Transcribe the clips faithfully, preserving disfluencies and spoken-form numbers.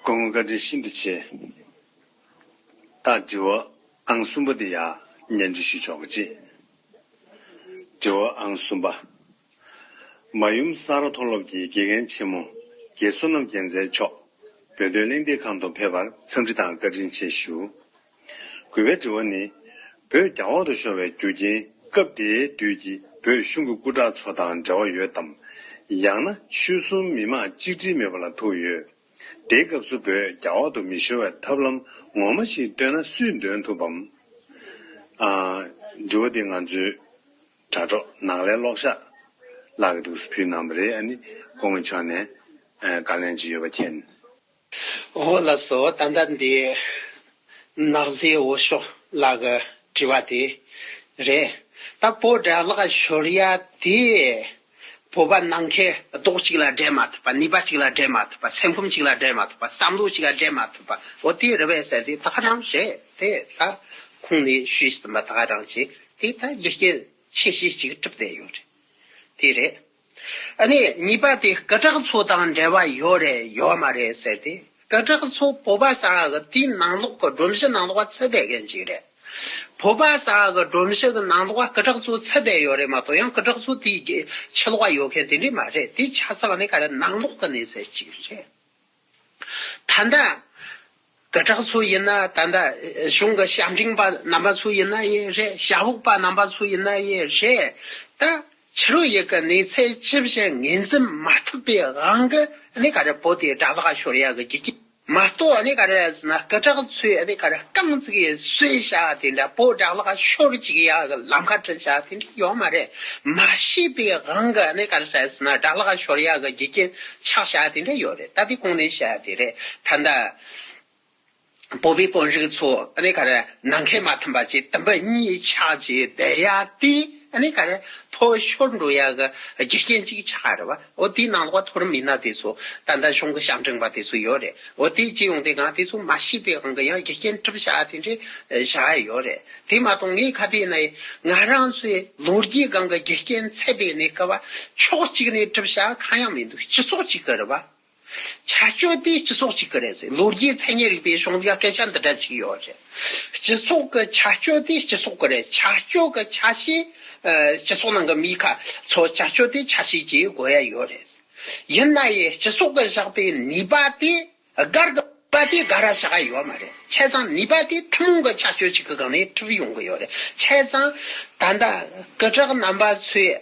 སྐུ་ངོ་བཀའ་དྲིན་ཤིན་ཏུ་ཆེ། ད་དྲི་བ་ཨང་གསུམ་པ་འདི་ཡང་སྙན་སྒྲོན་ཞུ་ཆོག་གི་ཅི། དྲི་བ་ཨང་གསུམ་པ། མ་ཡུམ་ས་རཱ་མཐོ་སློབ་ཀྱི་དགེ་རྒན་ཆེན་མོ་རྒན་བསོད་ནམས་རྒྱལ་མཚན་མཆོག་བོད་དོན་གླེང་སྟེགས་ཁང་དུ་ཕེབས་པར་འཚམས་འདྲི་དང་བཀའ་དྲིན་ཆེ་ཞུ། གུས་པའི་དྲི་བ་ནི། བོད་རྒྱ་འོག་ཏུ་ཤོར་བའི་རྒྱུ་རྐྱེན་སྐབས་དེའི་དུས་ཀྱི་བོད་གཞུང་གི་སྐུ་དྲག་ཚོ་དང་འབྲེལ་བ་ཡོད་དམ། ཡང་ན་ཆོལ་གསུམ་མི་དམངས་གཅིག་སྒྲིལ་མེད་པ་ལ་ཐུག་ཡོད། དེའི་སྐབས་སུ་བོད་རྒྱ་འོག་ཏུ་མི་ཤོར་བའི་ཐབས་ལམ་ངོ་མ་ཞིག་བཏོན་ན་སུས་འདོན་ཐུབ་བམ། ཨ། དྲི་བ་འདི་ང་ཚོའི་དྲ་གྲོགས་ནག་ལས་གློག་ཞགས་ལགས་ཀྱིས་འདུག་སེ་ཕུལ་གནང་བ་རེད། ཨ་ནི་སྐུ་ངོ་མཆོག་ནས་ཨ། བཀའ་ལན་ཅིག་ཡོད་པ་མཁྱེན། འོ་ལགས་སོ། ད་ལྟ་འདི་ནག་ལས་འོད་ཤོག་ལགས་ཀྱི་དྲི་བ་དེ་རེད། ད་བོད་དགྲ་ལག་ཤོར་ཡ་དེ་བོད་པ་ནང་ཁའི་རྡོག་གཅིག་ལ་འགྲན་མ་ཐུབ་པ། ནུས་པ་གཅིག་ལ་འགྲན་མ་ཐུབ་པ། སེམས་ཁམས་གཅིག་ལ་འགྲན་མ་ཐུབ་པ། བསམ་བློ་གཅིག་ལ་འགྲན་མ་ཐུབ་པ། འོ་དེ་རེད་པས་ཟེར་དེ་ད་ག་རང་རེད། དེ་ད་ཁོང་ནས་ཞུས་ཟིན་པ་ད་ག་རང་བྱས། དེ་ད་རྒྱུ་རྐྱེན་ཆེ་ཤོས་གཅིག་གྲུབ་བསྡད་ཡོད་རེད། དེ་རེད། ཨ་ནི་གཉིས་པ་དེ་སྐུ་དྲག་ཚོ་དང་འབྲེལ་བ་ཡོད་རེད་ཡོད་མ་རེད་ཟེར་ཏེ། སྐུ་དྲག་ཚོ་བོད་པ་ཟེར་ཡ་གི་དེའི་ནང་ལོགས་ཀྱི་སྒྲོམ་གཞི་ནང་ལོགས་ཚུད་བསྡད་མཁན་ཅིག་རེད། བོད་པ་ཟེར་ཡ་གི་སྒྲོམ་གཞི་གི་ནང་ལོགས་སྐུ་དྲག་ཚོ་ཚུད་བསྡད་ཡོད་རེད་མ་གཏོགས། ཡང་སྐུ་དྲག་ཚོ་དེའི་ཕྱི་ལོགས་ཡོད་མཁན་དེ་འདྲས་མ་རེད། དེ་ཆ་ཚང་ནི་ག་རེ་ནང་ལོགས་ཀྱི་གནས་ཚུལ་ཅིག་རེད། ད་ལྟ་སྐུ་དྲག་ཚོ་ཡིན་ན། ད་ལྟ་གཞུང་གི་ཞབས་འབྲིང་པ་རྣམ་པ་ཚོ་ཡིན་ན་ཡིན་རེད། ཞབས་འོག་པ་རྣམ་པ་ཚོ་ཡིན་ན་ཡིན་རེད། ད་ཕྱི་རོལ་ཡུལ་གི་གནས་ཚུལ་ཅི་བྱས་ངོས་འཛིན་མ་ཐུབ་པའི་དབང་གིས་ནི་ག་རེ་བོད་དེ་དགྲ་ལག་ཤོར་ཡ་གི་རྒྱུ་རྐྱེན་མ་གཏོགས། ནི་ག་རེ་ཟེར་ན་སྐུ་དྲག་ཚོས་ནི་ག་རེ་རྐང་བཙུགས་ཡས་གསོས་བྱ་དེ་འདྲ། བོད་དགྲ་ལག་ཤོར་བཅུག་ཡ་གི་ལམ་ཁ་བསྐྲུན་བྱ་དེ་འདྲ་ཡོད་མ་རེད། མ་ཤེས་པའི་དབང་གིས་ནི་ག་རེ་ཟེར་ན་དགྲ་ལག་ཤོར་ཡ་གི་རྒྱུ་རྐྱེན་ཆགས་བྱ་དེ་འདྲ་ཡོད་རེད། ད་དེ་གོང་ནས་བཤད་ཡ་དེ་རེད། ད་ལྟ་བོད་པའི་དཔོན་རིགས་ཚོ་ཨ་ནི་ག་རེ་ནང་ཁའི་མ་མཐུན་པ་བྱས། དུམ་བུ་གཉིས་ཆགས་བྱས་བསྡད་ཡ་དེ་ཨ་ནི་ག་རེ་བོད་ཤོར་འགྲོ་ཡ་གི་རྒྱུ་རྐྱེན་གཅིག་ཆགས་རེད་བ། འོ་དེའི་ནང་ལོགས་མཐོ་རིམ་མི་སྣ་དེ་ཚོ། ད་ལྟ་གཞུང་གི་ཞབས་འབྲིང་པ་དེ་ཚོ་ཡོད་རེད། འོ་དེ་བྱས་ཡོང་དུས་གང་དེ་ཚོ་མ་ཤེས་པའི་དབང་གིས་ཡང་རྒྱུ་རྐྱེན་གྲུབ་བྱ་དེ་འདྲས་བཞག་ཡ་ཡོད་རེད། དེ་མ་གཏོགས་ངས་ག་དུས་ཡིན་ན་ཡང་ང་རང་ཚོའི་ལོ་རྒྱུས་སྒང་གི་རྒྱུ་རྐྱེན་ཚུད་པའི་གནས་སྐབས་ཕྱོགས་གཅིག་ནས་གྲུབ་བྱ་གང་ཡང་མི་འདུག་སྤྱི་ཚོགས་གཅིག་གི་རེད་བ། ཆ་སྤྱོད་དེ་སྤྱི་ཚོགས་གཅིག་གི་རེད་ཟེར། ལོ་རྒྱུས་མཚན་ཉིད་རིག་པའི་གཞུང་ལ་སྐད་ཆ་འདི་འདྲ་ཅིག་ཡོད་རེད། སྤྱི་ཚོགས་ཀྱི་ཆ་སྤྱོད་དེ་སྤྱི་ཚོགས་ཀྱི་རེད། ཆ་སྤྱོད་ཀྱི་ཆ་ཤས། ཨ། སྤྱི་ཚོགས་ནང་གི་མི་ཁ་ཚོ་ཆ་སྤྱོད་དེ་ཆ་ཤས་ཀྱིས་བགོ་ཡ་ཡོད་རེད། ཡིན་ན་ཡང་སྤྱི་ཚོགས་ཀྱིས་བཞག་པའི་ནུས་པ་དེ་སྒར་གྱི་ནུས་པ་དེ་སྒར་ར་བཞག་ཡ་ཡོད་མ་རེད། བྱས་ཙང་ནུས་པ་དེ་ཐུན་མོང་གི་ཆ་སྤྱོད་ཅིག་གི་སྒང་ནས་གྲུབ་ཡོང་གི་ཡོད་རེད། བྱས་ཙང་ད་ལྟ་སྐུ་དྲག་རྣམ་པ་ཚོས་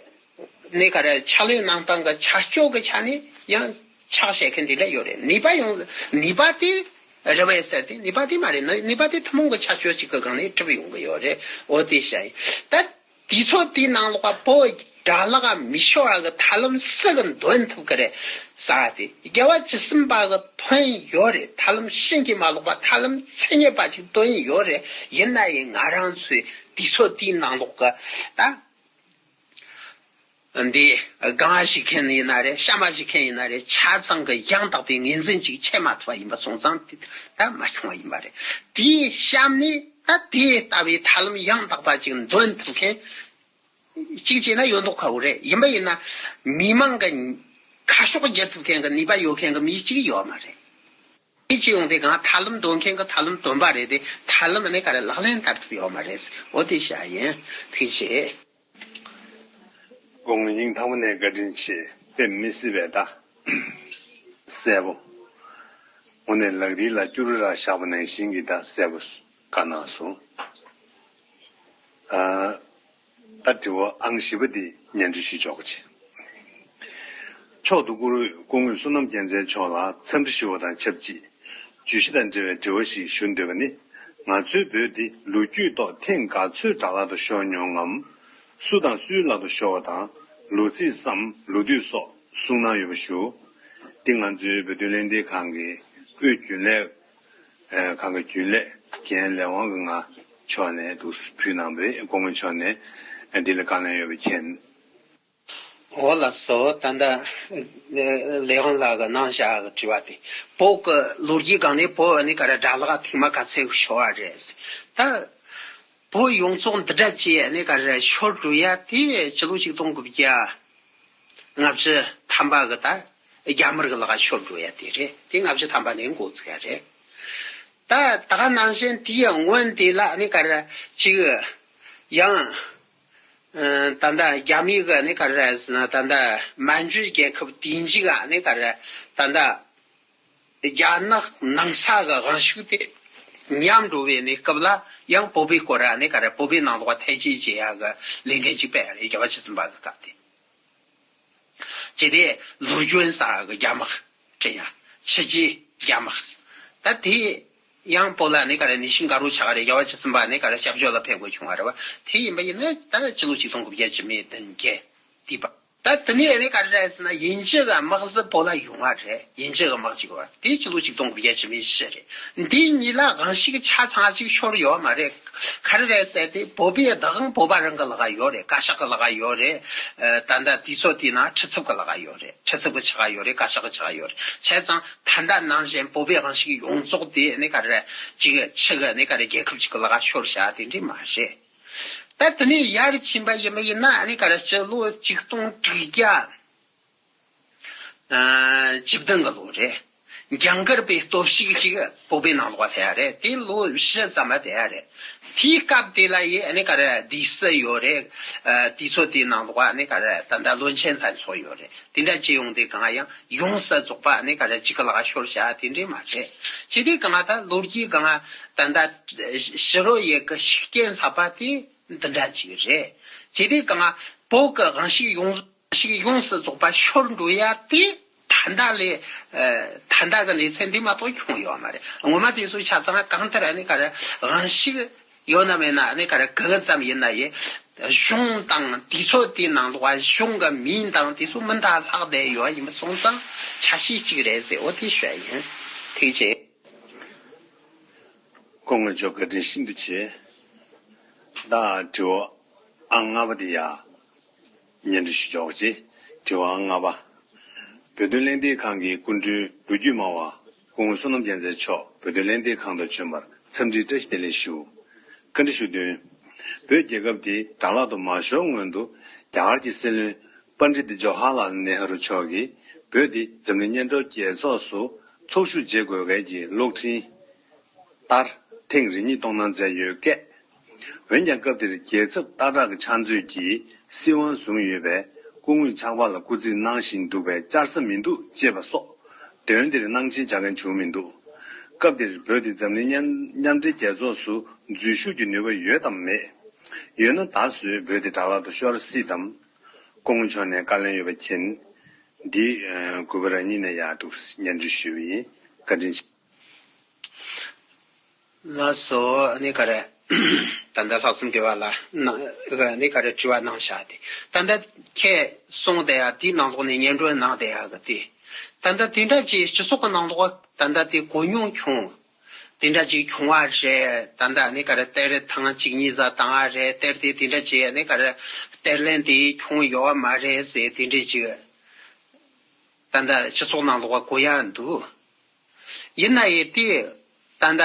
ནི་ག་རེ་ཕྱག་ལས་གནང་སྟངས་ཀྱི་ཆ་སྤྱོད་ཀྱི་ཆ་ནས་ཡང་ཆགས་བྱེད་མཁན་དེ་འདྲ་ཡོད་རེད། ནུས་པ་ཡོང་ནུས་པ་དེ་རེད་པས་ཟེར་ཏེ། ནུས་པ་དེ་མ་རེད། ནུས་པ་དེ་ཐུན་མོང་གི་ཆ་སྤྱོད་ཅིག་གི་སྒང་ནས་གྲུབ་ཡོང་གི་ཡོད་རེད། འོ་དེ་བཤད་ཡིན། ད་དུས་ཚོད་དེའི་ནང་ལོགས་བོད་དགྲ་ལག་མི་ཤོར་བ་གི་ཐབས་ལམ་སུ་གིས་འདོན་ཐུབ་ཀྱི་རེད་ཟེར་ཏེ། རྒྱལ་བ་བཅུ་གསུམ་པ་གིས་འདོན་ཡོད་རེད། ཐབས་ལམ་ཕྱིན་གྱི་མ་ལོག་པ་ཐབས་ལམ་མཚན་ཉིད་པ་ཅིག་འདོན་ཡོད་རེད། ཡིན་ན་ཡང་ང་རང་ཚོའི་དུས་ཚོད་དེའི་ནང་ལོགས་ཀྱི་ད། འདི་སྒང་ཞིག་མཁན་ཡིན་ན་རེད། གཤམ་ཞིག་མཁན་ཡིན་ན་རེད། ཆ་ཚང་གི་ཡང་དག་པའི་ངོས་འཛིན་ཅིག་བྱེད་མ་ཐུབ་པ་ཡིན་པ་སོང་ཙང་དེ་ད་མ་བྱུང་བ་ཡིན་པ་རེད། དེའི་གཤམ་ནས་ད་དེ་ལྟ་བུའི་ཐབས་ལམ་ཡང་དག་པ་ཅིག་འདོན་ཐུབ་མཁན་ཅིག་བྱས་ན་ཡོད་མདོག་ཁ་པོ་རེད། ཡིན་པ་ཡིན་ན་མི་མང་གི་ཁ་ཕྱོགས་བསྒྱུར་ཐུབ་མཁན་གྱི་ནུས་པ་ཡོད་མཁན་གྱི་མི་གཅིག་ཡོད་མ་རེད། དེ་ཅི་ཡོང་དེ་གང་ཐབས་ལམ་འདོན་མཁན་གྱི་ཐབས་ལམ་འདོན་པ་རེད་དེ། ཐབས་ལམ་ནི་ག་རེ་ལག་ལེན་བསྟར་ཐུབ་ཡོད་མ་རེད། འོ་དེ་བཤད་ཡིན། ཐུགས་རྗེ་ཆེ། སྐུ་ངོ་སྙིང་ཐག་པ་ནས་བཀའ་དྲིན་ཆེ། དཔེ་མི་སྲིད་པའི་ད་གསལ་པོ། དངོས་གནས་ལག་མཐིལ་ལ་སྐྱུ་རུ་ར་བཞག་པ་ནང་བཞིན་གྱི་ད་གསལ་པོ་བཀའ་གནང་སོང་། ཨ། ད་དྲི་བ་ཨང་བཞི་པ་འདི་སྙན་སྒྲོན་ཞུས་ཆོག་གི་ཆེ། མཆོག་ཏུ་བཀུར་འོས་སྐུ་ངོ་བསོད་ནམས་རྒྱལ་མཚན་མཆོག་ལ་འཚམས་འདྲི་ཞུ་བ་དང་ཆབས་ཅིག་བརྗོད་གཞི་དང་འབྲེལ་བའི་དྲི་བ་ཞིག་ཞུ་འདོད་པ་ནི། ང་ཚོའི་བོད་འདི་ལོ་རྒྱུས་ཐོག་ཐེངས་ག་ཚོད་དགྲ་ལག་ཏུ་ཤོར་མྱོང་ངམ། སུ་དང་སུའི་ལག་ཏུ་ཤོར་བ་དང་། ལོ་ཚིགས་སམ་ལོ་དུས་སོགས་གསུང་གནང་ཡོད་པ་ཞུ། འདི་ང་ཚོའི་བོད་དོན་གླེང་སྟེགས་ཁང་གི་དབུས་རྒྱུན་ལས། ཨ། ཁང་གི་རྒྱུན་ལས་རྒན་ལས་དབང་གི་ང་མཆོག་ནས་འདུག་ཕུལ་གནང་བས། སྐུ་ངོ་མཆོག་ནས་འདི་ལ་བཀའ་ལན་ཡོད་པ་མཁྱེན། འོ་ལགས་སོ། ད་ལྟ་ལས་དབང་ལགས་ཀྱིས་གནང་བཞག་གི་དྲི་བ་དེ། བོད་ཀྱི་ལོ་རྒྱུས་སྒང་ནས་བོད་ནི་ག་རེ་དགྲ་ལག་ཐེངས་མ་ག་ཚོད་ཤོར་བ་རེད། ད་བོད་ཡོངས་རྫོགས་འདི་འདྲ་བྱས་ནི་ག་རེ་ཤོར་འགྲོ་ཡ་དེ་ཕྱི་ལོ་ཆིག་སྟོང་དགུ་བརྒྱ་ལྔ་བཅུ་ཐམ་པ་གི་ད་ རྒྱ་དམར་གི་ལག་ཤོར་འགྲོ་ཡ་དེ་རེད། དེ་ལྔ་བཅུ་ཐམ་པ་ནས་འགོ་ཚུགས་ཡ་རེད། ད་ད་ག་ནང་བཞིན་དེའི་སྔོན་དེ་ལ་ཨ་ནི་ག་རེ་ཅིག་ཡང་ད་ལྟ་རྒྱ་མི་གི་ཨ་ནི་ག་རེ་ཟེར་ན། ད་ལྟ་མན་ཇུ་རྒྱལ་ཁབ་དེ་འཇིག་ཨ་ནི་ག་རེ། ད་ལྟ་རྒྱ་ནག་ནང་ས་གི་དབང་ཤུགས་དེ་ཉམས་འགྲོ་བའི་གནས་སྐབས་ལ་ཡང་བོད་པའི་སྐོར་ཨ་ནི་ག་རེ། བོད་པའི་ནང་ལོགས་ཐེ་ཇུས་བྱེད་ཡ་གི་ལས་འགན་ཅིག་སྤེལ་ཡ་རེད། རྒྱལ་བ་ཁྲི་ཚན་པ་གི་སྐབས་དེ། ཅི་སྟེ་ལོ་རྒྱུན་ས་གི་རྒྱ་དམག་སྤྲད་ཡ། ཕྱི་རྒྱལ་རྒྱ་དམག་ད་དེ་ཡང་བོད་ལ་ནི་ག་རེ་ནི་ཤིང་དཀར་རོ་ཆགས་རེད། རྒྱལ་བ་ཁྲི་ཚན་པ་ནི་ག་རེ་སྐྱབས་བཅོལ་ལ་ཕེབས་དགོས་བྱུང་བ་རེད་བ། དེ་ཡིན་པ་ཡིན་ན་ད་སྤྱི་ལོ་ཆིག་སྟོང་དགུ་བརྒྱ་བཅུ་མེད་བདུན་བརྒྱད་དེ་བ། ད་དེ་ནས་ནི་ག་རེ་རེད་ཟེར་ན། དབྱིན་ཇི་གི་དམག་སྤྱི་བོད་ལ་ཡོང་བ་རེད། དབྱིན་ཇི་གི་དམག་ཅིག་བ་དེ་སྤྱི་ལོ་ཆིག་སྟོང་དགུ་བརྒྱ་བཅུ་མེད་བཞི་རེད། འདི་གཉིས་ལ་དབང་ཤུགས་ཆ་ཚང་ཅིག་ཤོར་ཡོད་མ་རེད། ག་རེ་རེད་ཟེར་ཏེ་བོད་པའི་བདག་དབང་བོད་པ་རང་གི་ལག་ཡོད་རེད། བཀའ་ཤག་གི་ལག་ཡོད་རེད། ད་ལྟ་དུས་ཚོད་དེ་ན་ཁྲི་ཚབ་གི་ལག་ཡོད་རེད། ཁྲི་ཚབ་ཀྱི་ཕྱག་ཡོད་རེད། བཀའ་ཤག་གི་ཕྱག་ཡོད་རེད། བྱས་ཙང་ད་ལྟ་ནང་བཞིན་བོད་པའི་དབང་ཤུགས་ཡོངས་རྫོགས་དེ་ནི་ག་རེ་ཅིག་ཕྱི་གི་ནི་ག་རེ་རྒྱལ་ཁབ་ཅིག་གི་ལག་ཤོར་བྱ་དེ་འདྲ་མ་རེད། ད་དེ་ནས་ཡར་ཕྱིན་པ་ཡིན་པ་ཡིན་ན་ནི་ག་རེ་སྤྱི་ལོ་ཆིག་སྟོང་དྲུག་བརྒྱ་བཅུ་བདུན་གི་ལོ་རེད། ལྗང་དཀར་པའི་སྟོབས་ཤུགས་ཅིག་བོད་པའི་ནང་ལོགས་ཐེ་ཡ་རེད། དེ་ལོ་བཞི་ཙམ་པ་ཐེ་ཡ་རེད། དེའི་སྐབས་དེ་ལ་ཡི་ཨ་ནི་ག་རེ་སྡེ་སྲིད་ཡོད་རེད། ཨ་དེ་ཚོ་དེའི་ནང་ལོགས་ཨ་ནི་ག་རེ་ད་ལྟ་བློན་ཆེན་ལྷན་ཚོགས་ཡོད་རེད། དེ་འདྲ་བྱས་ཡོང་དུས་གང་ཡང་ཡོངས་སུ་རྫོགས་པ་ཨ་ནི་ག་རེ་གཅིག་གི་ལག་ཤོར་བྱ་དེ་འདྲ་མ་རེད། བྱས་དུས་གང་ད་ལོ་རྒྱུས་གང་ད་ལྟ་ཕྱི་རོལ་ཡུལ་གི་ཤུགས་རྐྱེན་ལྷག་པ་དེ་འདི་འདྲ་ཅིག་རེད། བྱས་དུས་གང་བོད་གི་དབང་ཤུགས་ཡོངས་ཤིག་ཡོངས་སུ་རྫོགས་པ་ཤོར་འགྲོ་ཡ་དེ་ད་ལྟ་ལས། ཨ་ད་ལྟ་གི་གནས་ཚད་འདི་མ་གཏོགས་བྱུང་ཡོད་མ་རེད། ངོ་མ་དེ་ཚོ་ཆ་ཚང་གང་ལྟར་ཨ་ནི་ག་རེ་དབང་ཤུགས་ཡོད་ན་མེད་ན་ཨ་ནི་ག་རེ་གི་གི་ཙམ་ཡིན་ན་ཡི་གཞུང་དང་དུས་ཚོད་དེའི་ནང་ལོགས་གཞུང་གི་མིང་དང་དེ་ཚོ་མི་འདྲ་ལྷག་བསྡད་ཡོད་ཡིན་པ་སོང་ཙང་ཆ་ཤས་གཅིག་རེད་ཟེར། འོ་དེ་ཞུ་ཡ་ཡིན། ཐུགས་རྗེ་ཆེ། སྐུ་ངོ་མཆོག་བཀའ་དྲིན་ཤིན་ཏུ་ཆེ། ད་དྲི་བ་ཨང་ལྔ་པ་དེ་ཡ། སྙན་སྒྲོན་ཞུ་ཆོག་ཅེས། དྲི་བ་ལྔ་པ། བོད་དོན་གླེང་སྟེགས་ཁང་གི་སྐུ་མགྲོན་ལོ་རྒྱུས་སྨྲ་བ་སྐུ་ངོ་བསོད་ནམས་རྒྱལ་མཚན་མཆོག་བོད་དོན་གླེང་སྟེགས་ཁང་དུ་བྱོན་པར་འཚམས་འདྲིའི་བཀྲ་ཤིས་བདེ་ལེགས་ཞུ། བཀའ་འདྲི་ཞུ་དོན། བོད་རྒྱལ་ཁབ་དེ་དྲག་ལྷག་ཏུ་མ་ཤོར་སྔོན་དུ་རྒྱ་གར་གྱི་སྲིད་བློན་པཎྜི་ཏ་ཇོ་ཧ་ལ་ནེ་ཧུ་རུ་མཆོག་གིས་བོད་དེ་འཛམ་གླིང་མཉམ་འབྲེལ་རྒྱལ་ཚོགས་སུ་ཚོགས་ཞུགས་བྱེད་དགོས་གལ་གྱི་གློག་འཕྲིན། ལྟར་ཐེངས་རེ་གཉིས་གཏོང་གནང་མཛད་ཡོད་སྐད། འོན་ཀྱང་སྐབས་དེར་རྒྱལ་ཚབ་སྟག་བྲག་གི་ཕྱག་མཛོད་ཀྱིས་སྲིད་དབང་བཟུང་ཡོད་པས་སྐུ་ངོས་ཕྱག་པ་ལ་སྐུ་རྩིས་གནང་བཞིན་འདུག་པས་བཅར་ས་མི་འདུག་ཅེས་པ་སོགས་དོན་དེར་སྣང་ཆེན་བྱ་མཁན་བྱུང་མི་འདུག་སྐབས་དེར་བོད་དེ་འཛམ་གླིང་མཉམ་མཉམ་འབྲེལ་རྒྱལ་ཚོགས་སུ་འཛུལ་ཞུགས་ཀྱི་ནུས་པ་ཡོད་དམ་མེད། ཡོད་ན་ད་གཟོད་བོད་དེ་དྲག་ལྷག་ཏུ་ཤོར་སྲིད་དམ། སྐུ་ངོ་མཆོག་ནས་བཀའ་ལན་ཡོད་པ་མཁྱེན། འདི་གུས་པ་རང་ཉིད་ནས་ཡར་འདུག་སྙན་སྒྲོན་ཞུས་པ་ཡིན། བཀའ་དྲིན་ཆེ། ལགས་སོ། ཨ་ནི་ག་རེ། ད་ལྟ་ལྷག་བསམ་དགེ་བ་ལགས་ནང་གི་ཨ་ནི་ག་རེ་དྲི་བ་གནང་བཞག་དེ། ད་ལྟ་ཁྱེད་གསུངས་བསྡད་ཡ་དེའི་ནང་ལོགས་ནས་སྙན་སྒྲོན་གནང་བསྡད་ཡ་གི་དེ། ད་ལྟ་དེ་འདྲ་ཅིག་སྤྱི་ཚོགས་ཀྱི་ནང་ལོགས་ད་ལྟ་དེ་གོ་མྱོང་བྱུང་། དེ་འདྲ་ཅིག་བྱུང་བ་རེད། ད་ལྟ་ཨ་ནི་ག་རེ་གཏེར་ཐེངས་གཅིག་གཉིས་ཙམ་བཏང་བ་རེད། གཏེར་དེ་དེ་འདྲ་ཅིག་ཨ་ནི་ག་རེ་གཏེར་ལེན་དེ་བྱུང་ཡོད་བ་མ་རེད་ཟེར་དེ་འདྲ་ཅིག་ད་ལྟ་སྤྱི་ཚོགས་ནང་ལོགས་གོ་ཡ་འདུག་ཡིན་ན་ཡང་དེ་ད་ལྟ་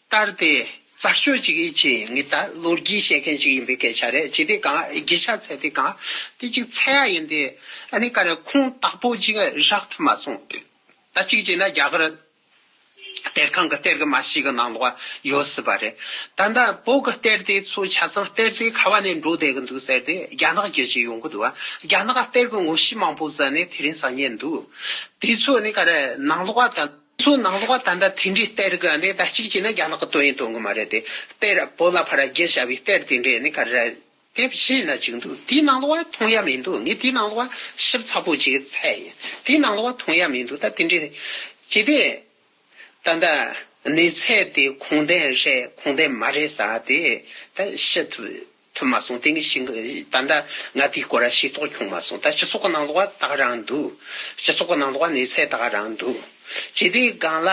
ལྟར་དེ་རྩད་གཅོད་ཅིག་ཡིན་ཕྱིན་ངས་ད་ལོ་རྒྱུས་བཤད་མཁན་ཅིག་ཡིན་པའི་སྐད་ཆ་རེད། ཅི་སྟེ་གང་རྒྱུ་ཆ་ཚད་དེ་གང་དེ་ཅིག་འཚོལ་ཡ་ཡིན་ཏེ་ཨ་ནི་ག་རེ་ཁུངས་དག་པོ་ཅིག་རག་ཐུབ་མ་སོང་། ད་གཅིག་བྱས་ན་རྒྱ་གར་གཏེར་ཁང་གི་གཏེར་གྱི་མ་ཞིག་གི་ནང་ལོགས་ཡོད་སྲིད་པ་རེད། ད་ལྟ་བོད་ཀྱི་གཏེར་དེ་ཚོ་ཆ་ཚང་གཏེར་དེ་ག་བ་ནས་འགྲོ་བསྡད་ཀྱི་འདུག་ཟེར་ཏེ་རྒྱ་ནག་བརྒྱུད་ཅིག་ཡོང་གི་འདུག་བ། རྒྱ་ནག་གཏེར་གྱི་ངོ་ཤེས་མང་པོ་ཟ་ནས་དེ་རིང་སང་ཉིན་འདུག་དེ་ཚོ་ནི་ག་རེ་ནང་ལོགས་ད་ཚོ་ནང་ལོགས་ད་ལྟ་དེ་འདྲའི་གཏེར་གྱི་ནི་ད་གཅིག་བྱས་ན་རྒྱ་ནག་གི་དོན་ཡིན་དོན་གི་མ་རེད་དེ། གཏེར་བོད་ལ་ཕར་བརྒྱུད་བཞག་པའི་གཏེར་དེ་འདྲས་ནི་ག་རེ། དེ་ཤེས་ན་ཅིག་འདུག་དེའི་ནང་ལོགས་མཐོང་ཡ་མི་འདུག་ངས་དེའི་ནང་ལོགས་ཞིབ་ཚགས་པོ་ཅིག་འཚོལ་ཡིན། དེའི་ནང་ལོགས་མཐོང་ཡ་མི་འདུག་ད་དེ་འདྲའི་ཅི་སྟེ། ད་ལྟ་གནས་ཚད་དེ་ཁུངས་ལྡན་རེད་ཁུངས་ལྡན་མ་རེད་ཟེར་དེ་ད་ཤེས་ཐུབ་ཐུབ་མ་སོང་། དེ་ངས་ཤེས་ད་ལྟ་ང་དེའི་སྐོར་ལ་ཤེས་རྟོགས་བྱུང་མ་སོང་། ད་སྤྱི་ཚོགས་ཀྱི་ནང་ལོགས་ད་ག་རང་འདུག་སྤྱི་ཚོགས་ཀྱི་ནང་ལོགས་གནས་ཚད་ད་ག་རང་འདུག་ཅི་སྟེ་གང་ལ་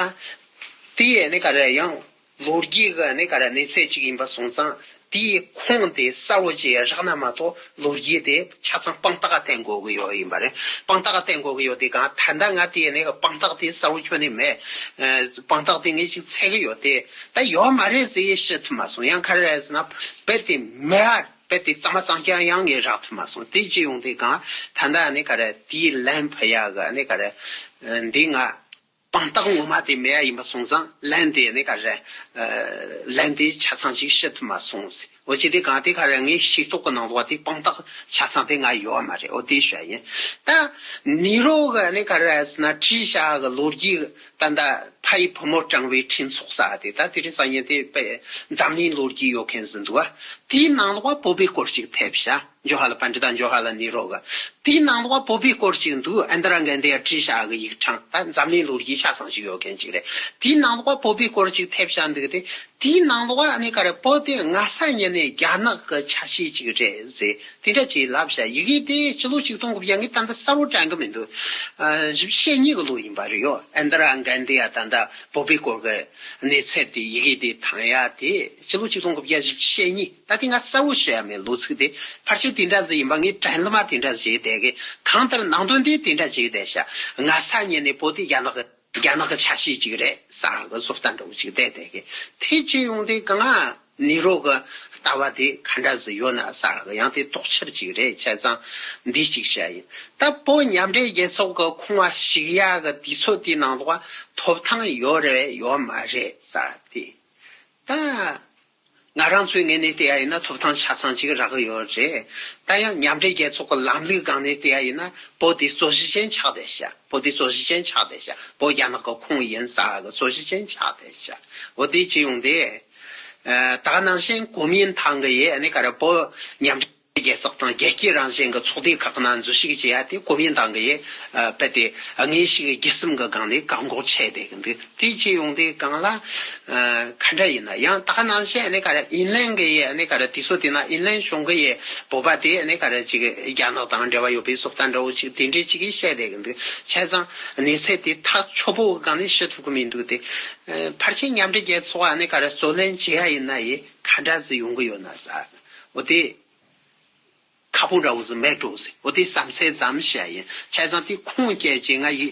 དེ་ཡས་ནི་ག་རེ་ཡང་། ལོ་རྒྱུས་ཀྱི་གནས་ག་རེ་གནས་ཚད་ཅིག་ཡིན་པ་སོང་ཙང་དེའི་ཁུངས་དེ་གསལ་བོ་ཅིག་རག་ན་མ་གཏོགས་ལོ་རྒྱུས་དེ་ཆ་ཚང་དཔང་རྟགས་བསྟན་དགོས་ཀྱི་ཡོད་ཡིན་པ་རེད། དཔང་རྟགས་བསྟན་དགོས་ཀྱི་ཡོད་དེ་གང་ད་ལྟ་ང་དེའི་གནས་ཀྱི་དཔང་རྟགས་དེ་གསལ་བོ་ཁྱོན་ནས་མེད། ཨ་དཔང་རྟགས་དེ་ངས་ཅིག་འཚོལ་གྱི་ཡོད་དེ་ད་ཡོད་མ་རེད་ཟེར་ཡེ་ཤེས་ཐུབ་མ་སོང་། ཡང་ག་རེ་རེད་ཟེར་ན་རྦད་དེ་མེད་ཨ། དཔེ་དེ་གཙང་མ་གཙང་རྐྱང་ཡང་ངས་རག་ཐུབ་མ་སོང་། དེ་ཅི་ཡོང་དེ་གང་ད་ལྟ་ནི་ག་རེ་དེའི་ལན་ཕུལ་ཡག་གི་ནི་ག་རེ་འདི་ང་དཔང་རྟགས་ངོ་མ་དེ་མེད་ཡ་ཡིན་པ་སོང་ཙང་ལན་དེ་ནི་ག་རེ་ལན་དེ་ཆ་ཚང་ཞིག་ཤེས་ཐུབ་མ་སོང་ཟེར། འོ་ཅི་དེ་གང་དེ་ག་རེ་ངའི་ཤེས་རྟོགས་ཀྱི་ནང་ལོགས་དེ་དཔང་རྟགས་ཆ་ཚང་དེ་ང་ཡོད་མ་རེད། འོ་དེ་ཤོད་ཡིན། ད་ནི་རོ་གི་ནི་ག་རེ་ཟེར་ན་བྲིས་བཞག་གི་ལོ་རྒྱུས་ད་ལྟ་ཕ་ཡི་བུ་མོ་དྲངས་པའི་འཕྲིན་ཚོགས་ས་དེ་ད་དེ་རིང་སང་ཉིན་དེ་དཔེ་འཛམ་གླིང་ལོ་རྒྱུས་ཡོད་མཁན་ཟིན་འདུག་ཨ། དེའི་ནང་ལོགས་བོད་པའི་སྐོར་ཞིག་ཐེབས་བཞག་ཇོ་ཧ་ལ་པཎྜི་ཏ་ཇོ་ཧ་ལ་ནི་རོ་གི། དེའི་ནང་ལོགས་བོད་པའི་སྐོར་ཞིག་འདུག་ཨིན་དི་ར་གན་དྷི་ཡ་བྲིས་བཞག་གི་ཡིག་ཕྲེང་ད་འཛམ་གླིང་ལོ་རྒྱུས་ཆ་ཚང་ཞིག་ཡོད་མཁན་ཅིག་རེད། དེའི་ནང་ལོགས་བོད་པའི་སྐོར་ཞིག་ཐེབས་བཞག་འདུག་དེ། དེའི་ནང་ལོགས་ཨ་ནི་ག་རེ་བོད་དེ་སྔ་ས་ཉིན་ནས་རྒྱ་ནག་གི་ཆ་ཤས་ཅིག་རེད་ཟེར། དེ་འདྲ་ཅིག་ལབ་བཞག་ཡི་གེ་དེ་སྤྱི་ལོ་ཆིག་སྟོང་དགུ་བརྒྱ་ངས་ད་ལྟ་གསལ་བོ་དྲན་གི་མི་འདུག་ཨ། བཞི་བཅུ་ཞེ་གཉིས་གི་ལོ་ཡིན་པ་རེད་ཡོ། ཨིན་དི་ར་གན་དྷི་ཡ་ད་ལྟ་བོད་པའི་སྐོར་གི་གནས་ཚད་དེ་ཡི་གེ་དེ་བཏང་ཡ་དེ་སྤྱི་ལོ་ཆིག་སྟོང་དགུ་བརྒྱ་བཞི་བཅུ་ཞེ་གཉིས། ད་དེ་ང་གསལ་བོ་ཤེས་ཡ་མེད། ལོ་ཚིགས་དེ་ཕལ་ཆེར་དེ་འདྲ་ཟིག་ཡིན་པ་ངས་དྲན་ལ་མ་དེ་འདྲ་ཟིག་བསྡད་གི། གང་ལྟར་ནང་དོན་དེ་དེ་འདྲ་ཟིག་བསྡད་ཤག་སྔ་ས་ཉིན་ནས་བོད་དེ་རྒྱ་ནག་གི་རྒྱ་ནག་གི་ཆ་ཤས་ཅིག་རེད་ཟེར་གི་བཟོ་ལྟ་འདྲ་བོ་ཅིག་བསྡད་བསྡད་གི། དེ་ཅི་ཡོང་དེ་གང་ང་ནི་རོ་གི་ལྟ་བ་དེ་ག་འདྲ་ཟིག་ཡོད་ན་ཟེར་གི། ཡང་དེ་དོགས་ཆར་ཅིག་རེད། བྱས་ཙང་འདི་ཅིག་བཤད་ཡིན། ད་བོད་མཉམ་འབྲེལ་རྒྱལ་ཚོགས་གི་ཁོངས་བ་ཞུགས་ཡ་གི་དུས་ཚོད་དེའི་ནང་ལོགས་ཐོབ་ཐང་ཡོད་རེད་ཡོད་མ་རེད་ཟེར་དེ། ད་ང་རང་ཚོའི་ངོས་ནས་བལྟས་ཡ་ཡིན་ན་ཐོབ་ཐང་ཆ་ཚང་ཅིག་རག་གི་ཡོད་རེད། ད་ཡང་མཉམ་འབྲེལ་རྒྱལ་ཚོགས་ཀྱི་ལམ་ལུགས་སྒང་ནས་བལྟས་ཡ་ཡིན་ན་བོད་དེ་རྩོད་གཞི་ཅན་ཆགས་བསྡད་ཤག་བོད་དེ་རྩོད་གཞི་ཅན་ཆགས་བསྡད་ཤག་བོད་རྒྱ་ནག་གི་ཁོངས་ཡིན་ཟེར་གི་རྩོད་གཞི་ཅན་ཆགས་བསྡད་ཤག་འོ་དེ་ཅི་ཡོང་དེ། ད་ག་ནང་བཞིན་གོ་མིན་ཏང་གི་ཡེ་ཨ་ནི་ག་རེ་བོད་མཉམ་འབྲེལ་རྒྱལ་ཚོགས་དང་རྒྱལ་སྤྱིའི་རང་བཞིན་གྱི་ཚོགས་སྡེ་ཁག་ནང་འཛུལ་ཞུགས་བྱེད་ཡ་དེ་གོ་མིན་ཏང་གི་ཡེ་དཔེ་དེ་དངོས་ཤིག་སྒྱུ་རྩལ་གྱི་སྒང་ནས་བཀག་འགོག་བྱས་བསྡད་ཀྱི་འདུག་དེ་ཅི་ཡོང་དེ་གང་ལ་ག་འདྲ་ཡིན་ན་ཡང་ད་ག་ནང་བཞིན་ཨ་ནི་ག་རེ་ཨིན་ལན་གྱི་ཡེ་ཨ་ནི་ག་རེ་དུས་ཚོད་དེ་ན་ཨིན་ལན་གཞུང་གི་ཡེ་བོད་པ་དེ་ཨ་ནི་ག་རེ་ཅིག་རྒྱ་ནག་དང་འབྲེལ་བ་ཡོད་པའི་བཟོ་ལྟ་འདྲ་བོ་ཅིག་དེ་འདྲའི་ཅིག་གིས་བཤད་བསྡད་ཀྱི་འདུག་བྱས་ཙང་གནས་ཚད་དེ་ཐག་ཆོད་པོ་གི་སྒང་ནས་ཤེས་ཐུབ་ཀྱི་མི་འདུག་དེ་ཕལ་ཆེར་མཉམ་འབྲེལ་རྒྱལ་ཚོགས་ཨ་ནི་ག་རེ་རྩོད་ལེན་བྱེད་ཡ་ཡིན་ན་ཡེ་ག་འདྲ་ཟིག་ཡོང་གི་ཡོད་ན་ཟེར། འོ་དེ། ཁ་སྤུ་འདྲ་བོ་ཟིག་མེད་འགྲོ་ཟིག་འོ་དེ་བསམ་ཚུལ་ཙམ་བཤད་ཡིན། བྱས་ཙང་དེ་ཁུངས་སྐྱེལ་ཅིག་ང་ཡི་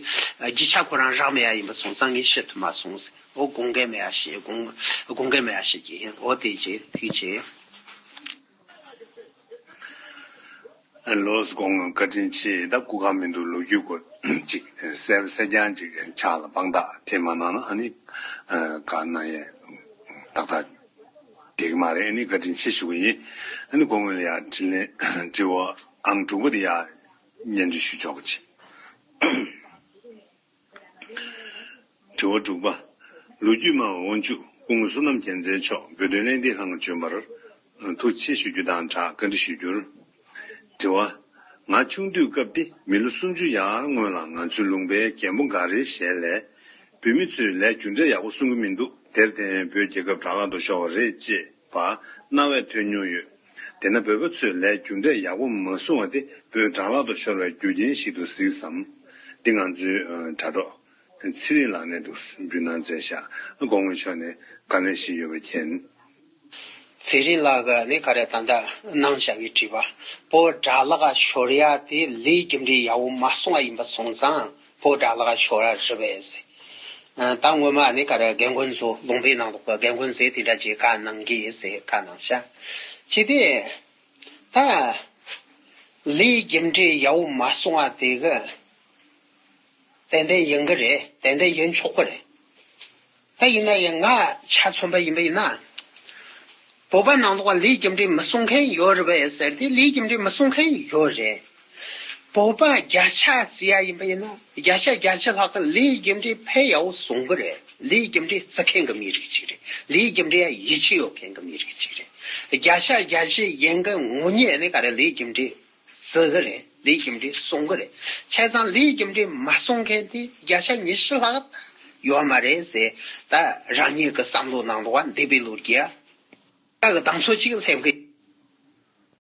རྒྱུ་ཆ་ཁོ་རང་རག་མེད་ཡ་ཡིན་པ་སོང་ཙང་ངས་ཤེས་ཐུབ་མ་སོང་ཟིག་འོ་དགོངས་འགལ་མེད་ཡ་བཤད་དགོངས་དགོངས་འགལ་མེད་ཡ་བཤད་ཀྱི་ཡིན། འོ་དེ་ཅི་ཐིག་ཅི། ལོས་དགོངས་བཀའ་དྲིན་ཆེ། ད་སྐུ་ཁམས་མི་འདུག་ལོ་རྒྱུས་སྐོར་ཅིག་གསལ་གསལ་རྐྱང་ཅིག་ཕྱག་ལ་དཔང་རྟགས་དེ་མ་གནང་ན་ཨ་ནི་ག་གནང་ཡས་ཏག་ཏག་འགྲིག་གི་མ་རེད། ཨ་ནི་བཀའ་དྲིན་ཆེ་ཞུ་གི་ཡིན། ཨ་ནི་སྐུ་ངོ་ལ་ཡ་དྲིན་ལན་དྲི་བ་ཨང་དྲུག་པ་དེ་ཡ་སྙན་སྒྲོན་ཞུ་ཆོག་གི་ཆེ། དྲི་བ་དྲུག་པ། ལོ་རྒྱུས་མ་དབང་ཕྱུག་སྐུ་ངོ་བསོད་ནམས་རྒྱལ་མཚན་མཆོག་བོད་དོན་གླེང་སྟེགས་ཁང་གི་བྱོན་པར་ཐུགས་རྗེ་ཆེ་ཞུ་རྒྱུ་དང་སྦྲགས་བཀའ་འདྲི་ཞུ་རྒྱུར། དྲི་བ། ང་ཆུང་དུས་སྐབས་ཏེ་མི་ལོ་སུམ་ཅུ་ཡར་སྔོན་ལ་ང་ཚོའི་ལུང་པའི་རྒན་པོ་འགའ་རེའི་ཞལ་ལས། བོད་མི་ཚོས་ལས་རྒྱུ་འབྲས་ཡག་པོ་གསུང་གི་མི་འདུག་དེར་བརྟེན་བོད་རྒྱལ་ཁབ་དྲག་སློང་དུ་ཤོར་བ་རེད་ཅེས་པ་རྣ་བས་ཐོས་མྱོང་ཡོད། དེས་ན་བོད་པ་ཚོས་ལས་རྒྱུ་འབྲས་ཡག་པོ་མ་གསུང་བ་དེ་བོད་དྲག་སློང་དུ་ཤོར་བའི་རྒྱུ་རྐྱེན་ཞིག་ཏུ་གཟིགས་སམ། འདི་ང་ཚོའི་དྲ་གྲོགས་ཚེ་རིང་ལགས་ནས་འདུག་འབུལ་གནང་མཛད་བཞག་སྐུ་ངོ་མཆོག་ནས་བཀའ་ལན་ཞིག་ཡོད་པ་མཁྱེན། ཚེ་རིང་ལགས་ཀྱིས་ནི་ག་རེ་ད་ལྟ་གནང་བཞག་པའི་དྲི་བ། བོད་དགྲ་ལག་ཤོར་ཡ་དེ་ལས་རྒྱུ་འབྲས་ཡག་པོ་མ་སོང་བ་ཡིན་པ་སོང་ཙང་བོད་དགྲ་ལག་ཤོར་ཡ་རེད་པས་ཟེར། ད་སྔོན་མ་ནི་ག་རེ་རྒན་རྒོན་ཚོ་ལུང་པའི་ནང་ལོགས་ཀྱི་རྒན་རྒོན་ཚོས་དེ་འདྲ་ཅིག་བཀའ་གནང་གི་ཟེར་བཀའ་གནང་ཤག་ཅི་སྟེ། ད་ལས་རྒྱུ་འབྲས་ཡག་པོ་མ་སོང་བ་དེ་གི། ཏན་ཏན་ཡིན་གི་རེད། ཏན་ཏན་ཡིན་ཆོག་གི་རེད། ད་ཡིན་ན་ཡང་ང་ཆ་མཚོན་པ་ཡིན་པ་ཡིན་ན། བོད་པ་ནང་ལོགས་ལས་རྒྱུ་འབྲས་མི་སྲུང་མཁན་ཡོད་རེད་པས་ཟེར་ཏེ་ལས་རྒྱུ་འབྲས་མི་སྲུང་མཁན་ཡོད་རེད། བོད་པ་བརྒྱ་ཆ་བརྩི་ཡ་ཡིན་པ་ཡིན་ན་བརྒྱ་ཆ་བརྒྱད་ཅུ་ལྷག་གི་ལས་རྒྱུ་འབྲས་ཕལ་ཡག་པོ་སྲུང་གི་རེད། ལས་རྒྱུ་འབྲས་བརྩི་མཁན་གི་མི་རིགས་ཅིག་རེད། ལས་རྒྱུ་འབྲས་ཡ་ཡིད་ཆེས་ཡོད་མཁན་གི་མི་རིགས་ཅིག་རེད། བརྒྱ་ཆ་བརྒྱད་ཅུ་ཡན་གི་ངོ་ཉེས་ནི་ག་རེ་ལས་རྒྱུ་འབྲས། བརྩི་གི་རེད། ལས་རྒྱུ་འབྲས་སྲུང་གི་རེད། བྱས་ཙང་ལས་རྒྱུ་འབྲས་མ་སྲུང་མཁན་དེ་བརྒྱ་ཆ་ཉི་ཤུ་ལྷག་ཡོད་མ་རེད་ཟེར། ད་རང་ཉིད་ཀྱི་བསམ་བློ་ནང་ལོགས་འདས་པའི་ལོ་རྒྱུས་ཨ་ཀ་གི་གདེང་ཚོད་ཅིག་སླེབས་གི།